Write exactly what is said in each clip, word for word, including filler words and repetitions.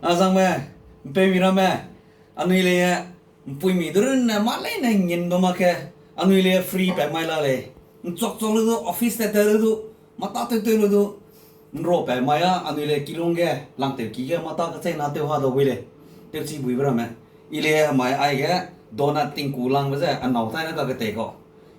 Azangme, ’mpeumi ramme, anui le, ’mpuimi du runne mâ leine ngin du mak ke, anui le free pat mai la lei. ’Nchuak chuak lu du, office tat tat lu du, mâ tâ tew tew lu du, ’nrua pat mai a, anui le kilung ge, langtewki ge, mâ tâ kecheîna tew ha dau bui lei. Tewchi buibe ramme. I le hemai aige, donut tingku langbe ze, anâu tai ne kaketei kau.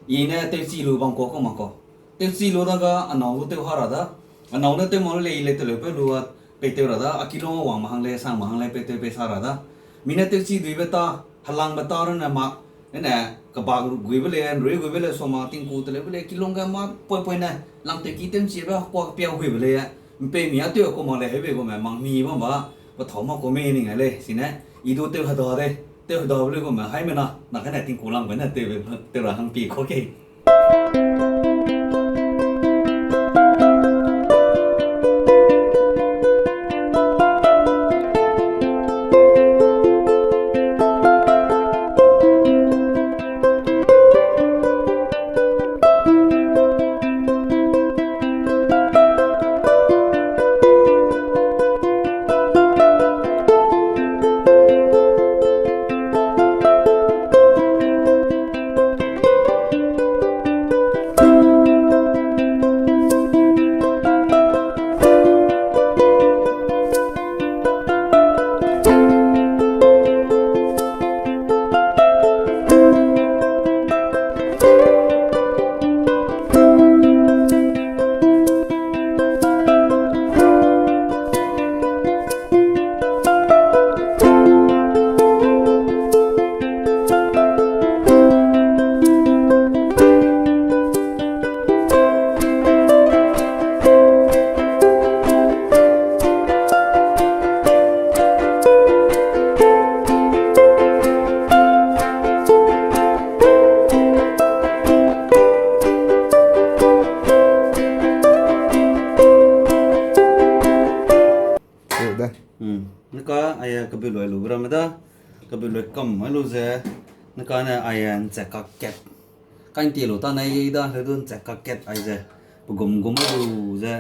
I ne tewchi lu bam kau kau mak kau. Tewchi lu da ga, anâu du tew ha ra da. Anâu ne tew mak lu lei, i le teleu peu lu a, pei tew ra da, a kilung wang ma hang lei, sang ma hang lei, pei tew pei sa ra da. Mi ne tewchi duibe tâ, helangbe tâ runne ma, ene, kebak guibe lei, ’nrui guibe lei, soma tingku teleube lei, kilung ge mâ poi poi ne, langtewki tew'nchibe hekua kepiau huibe lei, ’mpeumi a tew kau mak lei, heube gume, mang mi bam ba, pe thâu mak kau mei ning ai lei, sine, i du tew heda de, tew hedabe lei gume, haimena, na kane tingku langbe ne tew, tew ra hang pi kau kei. Neka aia kebelui lu ramme da, kebelui kam mai lu ze, neka ne aia ’nchak kakat. Kaintie lu ta nai da, hedu ’nchak kakat aize, pe gum gum lu ze,